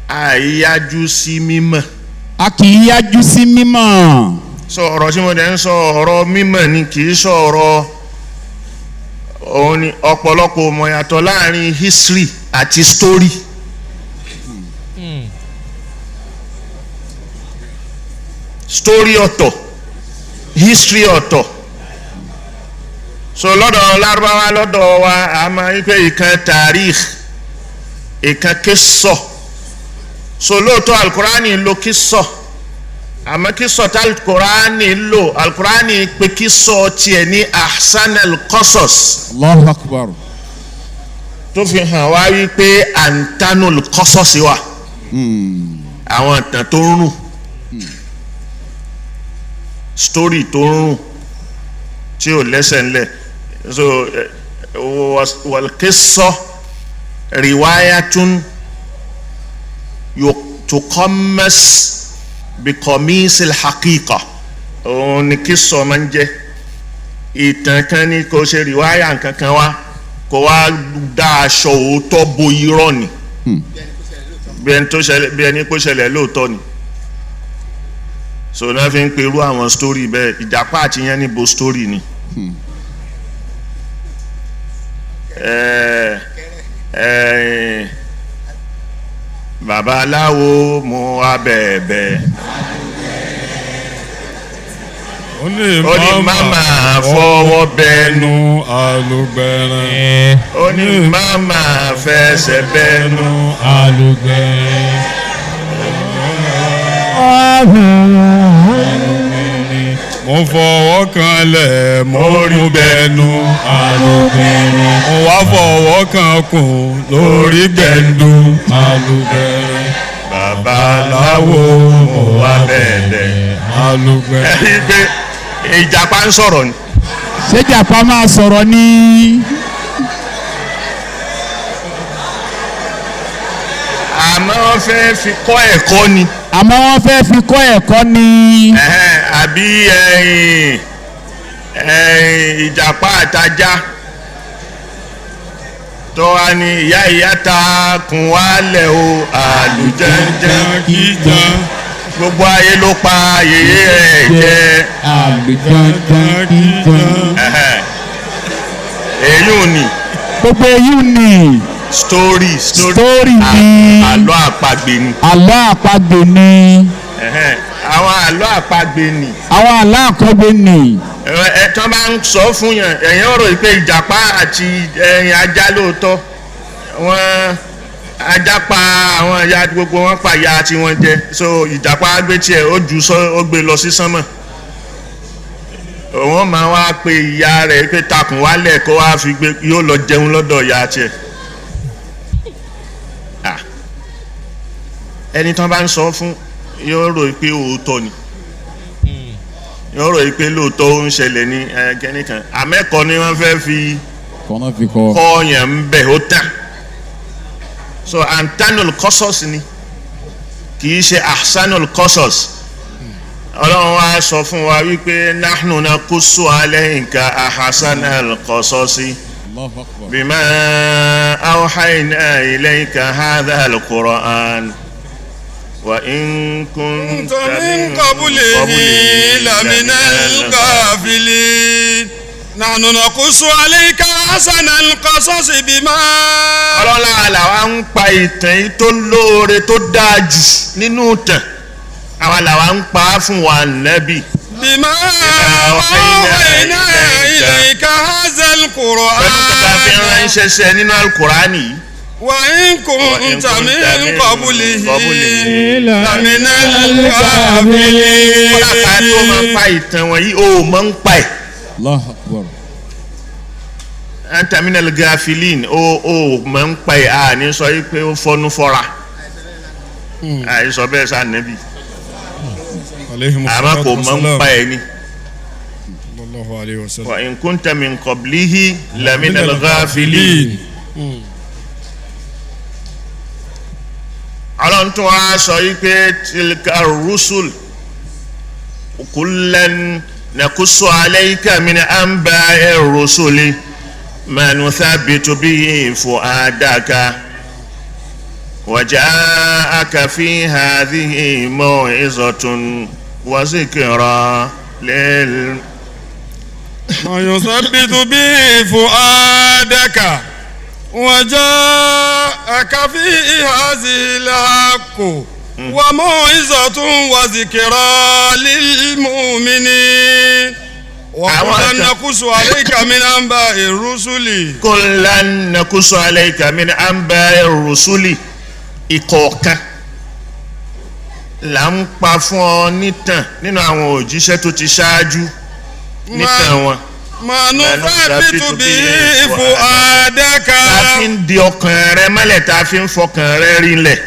Àìyájú sí mímọ̀. A kì í yájú sí mímọ̀. Sọ ọ̀rọ̀ tí mo dẹ̀ ń sọ, ọ̀rọ̀ mímọ̀ ni, kì í sọ ọ̀rọ̀ òun ni. Ọ̀pọ̀lọpọ̀ mọ̀ yàtọ̀ láàrin history àti story. Story ọ̀tọ̀, history ọ̀tọ̀. So lọ́dọ̀ Lárúbáwá, lọ́dọ̀ wa, a máa ń pè ìkan tarikh, ìkan kísọ̀. So lóòótọ́ alukurani lo kísọ̀, àmọ́ kísọ̀ tá alukurani lò, alukurani pé kísọ̀ tiẹ̀ ní ahsanal qasas. Allahu akbar. Tó fi hàn wá wípé antanul qasas wà, àwọn ìtàn tó ń rùn, story tó ń rùn tí ò lẹ́sẹ̀ ńlẹ̀. So wal-qissa riwayatun tuqammas biqamis al-haqiqa. Òun ni qissa máa ń jẹ́ ìtàn kan ní kò ṣe riwaya kankan wá kó wá dá aṣọ òótọ́ bo irọ́ ni, bí ẹni tó ṣẹlẹ̀, bí ẹni kó ṣẹlẹ̀ lóòótọ́ ni. So náà fi ń perú àwọn story bẹ́ẹ̀, ìjàpá àti yẹn níbo story ni. Babaláwo mú abẹ̀bẹ̀, ó ní ó ní màmá fọwọ́ bẹnu, ẹnu alùgbẹ̀rẹ̀, ó ní màmá fẹsẹ̀ bẹnu. Alùgbẹ̀rẹ̀. Mo fọwọ́ kan lẹ̀, mo mú bẹnu, Alùgbẹ̀rẹ̀. mo wá fọwọ́ kan kùn lórí gbẹ̀ndu, alùgbẹ̀rẹ̀. Babaláwo mú abẹ̀bẹ̀. Alùgbẹ̀rẹ̀. Ẹ rí i pé ìjàpá ń sọ̀rọ̀ ni. Ṣé jàpá máa sọ̀rọ̀ ní? Àmọ́ wọ́n fẹ́ fi kọ́ ẹ̀kọ́ ni. Àmọ́ wọ́n fẹ́ fi kọ́ ẹ̀kọ́ ni. Ẹ̀hẹ́n, àbí ẹ̀yìn ẹ̀yìn ìjàpá àtajá tó wá ní ìyá ìyá ta kùn wálẹ̀ o, àlùjẹ́jẹ́ kíjà, gbogbo ayé ló pa yèyé ẹ̀ jẹ. Àlùjọ́jọ́ kíjan. Ẹ̀hẹ́n. Èyí ò ní Gbogbo èyí ni story story story ni. Àlọ́ àpagbè ni. Àlọ́ àpagbè ni. Ẹ̀hẹ́n, àwọn àlọ́ àpagbè ni. Àwọn àlọ́ àkọ́gbè ni. Ẹ tí wọ́n bá ń sọ fún yàn, ẹ̀yìn ọ̀rọ̀ yìí pé ìjàpá àti ẹ̀yìn ajá lóòótọ́, wọ́n ajá pa àwọn ìyá gbogbo wọn, pa ìyá tí wọ́n jẹ. So ìjàpá gbé tiẹ̀, ó jù sọ, ó gbé lọ sí sánmọ̀. Òun máa wá pe ìyá rẹ̀ pé takùn wálẹ̀ kó wá fi gbé, yóò lọ jẹun lọ́dọ̀ ìyá tiẹ̀. Ah. Ẹni tí wọ́n bá ń sọ fún yóò rò pé òótọ́ ni, yóò rò pé lóòótọ́ ó ń ṣẹlẹ̀ ní ẹgẹ́nì kan, àmẹ́kọ̀ọ́ ni wọ́n fẹ́ fi kọ́nà fi kọ́. Kọ́ yẹn ń bẹ̀ ó tàn. So antanul qasas ni, kì í ṣe ahsanul qasas. Ọlọ́run wa sọ fún wa wípé nahnu naqussu alayka ahsanal qasasi Allahu akbar. Bima awhayna ilayka hadhal qur'an wa in kunta من قبله لمن الغافلين نحن نقص عليك أحسن القصص بما Ọlọ́lá làwa ń pa ìtàn yìí tó lóore, tó dáa jù nínú ìtàn, àwa làwa ń pa á fún wa nẹ́bì. بما أوحينا إليك هذا Pẹ̀lú kẹta fi القرآن ránṣẹ́ sí ẹ nínú alukurani yìí. وإن كنت من قبله لمن Kódà ká tó máa الغافلين pa ìtàn wọ̀nyí, o ò máa ń pa ẹ̀. Allahu akbar. Anta minal gafilin, o ò máa ń pa ẹ̀. A ní sọ yìí pé ó fọnú fọ́ra, àìsọ bẹ́ẹ̀ sá nẹ́bì, àmọ́ kò máa ń pa ẹ̀ ni. Sallallahu alayhi wa sallam. Wa in kunta min qablihi laminal ghafilin. Ọlọ́run tún wá sọ yìí pé tilka rusul kullan naqussu alayka min anba'i rusuli ma nuthabbitu bihi fu'adaka. وجاءك في هذه موعظة وذكرى لل ويثبت به فؤادك وجاءك في هذه الحق وموعظة وذكرى للمؤمنين وكلا نقص عليك من أنباء الرسل كلا نقص عليك من أنباء الرسل ìkọ̀ọ̀kan là ń pa fún ọ nítàn nínú àwọn òjíṣẹ́ tó ti ṣáájú nítàn wọn. ما نثبت به فؤادك tá a fi ń di ọkàn rẹ mọ́lẹ̀ tá a fi ń fọkàn rẹ rinlẹ̀.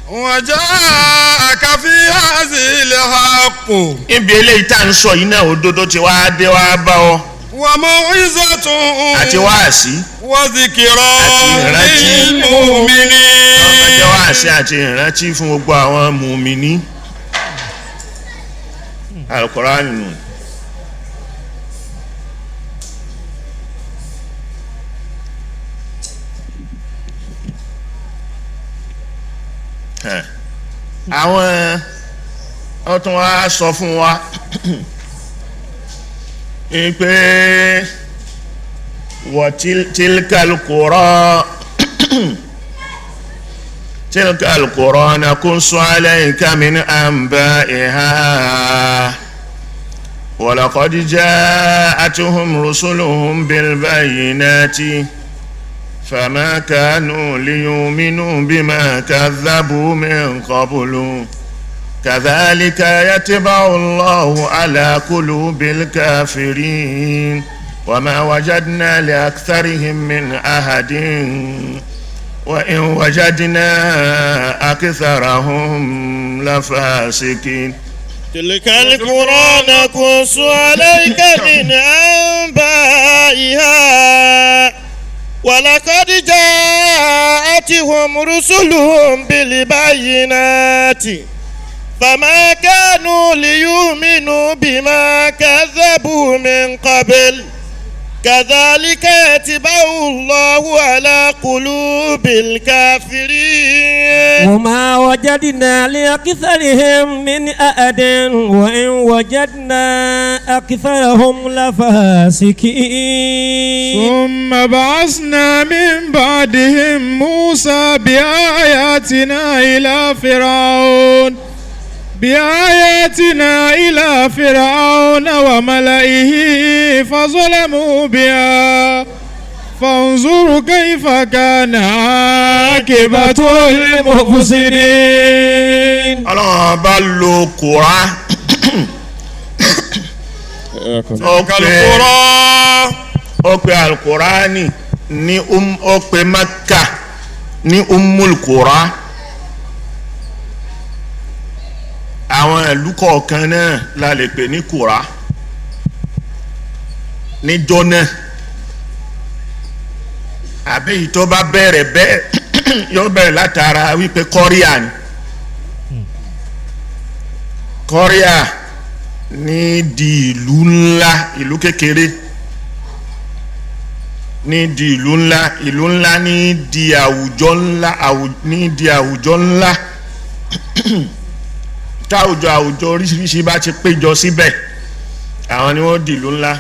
وجاءك في هذه الحق níbi eléyìí tá à ń sọ yìí náà òdodo ti wá dé wá bá ọ وموعظة àti wáàsí وذكرى àti ìrántí. للمؤمنين ọjọ́ wáàsí àti ìrántí fún gbogbo àwọn mùmíní. Al-Qur'an nù. Àwọn ọtún wa sọ fún wa pé wa tilkal qura tilkal qura naqussu alayka min anba'iha wa laqad ja'atuhum rusuluhum bil bayyinati fama kanu liyu'minu bima kadhabu min qablu كذلك يتبع الله على قلوب الكافرين وما وجدنا لأكثرهم من أحد وإن وجدنا أكثرهم لفاسقين تلك القرى نقص عليك من أنبائها ولقد جاءتهم رسلهم بالبينات فما كانوا ليؤمنوا بما كذبوا من قبل كذلك يتبع الله على قلوب الكافرين وما وجدنا لأكثرهم من أحد وإن وجدنا أكثرهم لفاسقين ثم بعثنا من بعدهم موسى بآياتنا إلى فرعون بآياتنا إلى فرعون وملئه فظلموا بها فانظر كيف كان عاقبة المفسدين. Ọlọ́run bá lo kura ó pe القرى ó pe alukurani ní ó pe Maka ní umul kura àwọn ìlú kọ̀ọ̀kan náà la lè pè ní kura níjọ́ náà àbí èyí tó bá bẹ̀rẹ̀ bẹ́ẹ̀ yóò bẹ̀rẹ̀ látara wípé kọ́ríà ni kọ́ríà ní di ìlú ńlá ìlú kékeré ní di ìlú ńlá ìlú ńlá ní di àwùjọ ńlá ní di àwùjọ ńlá táwùjọ àwùjọ oríṣiríṣi bá ti péjọ síbẹ̀ àwọn ni wọ́n di ìlú ńlá.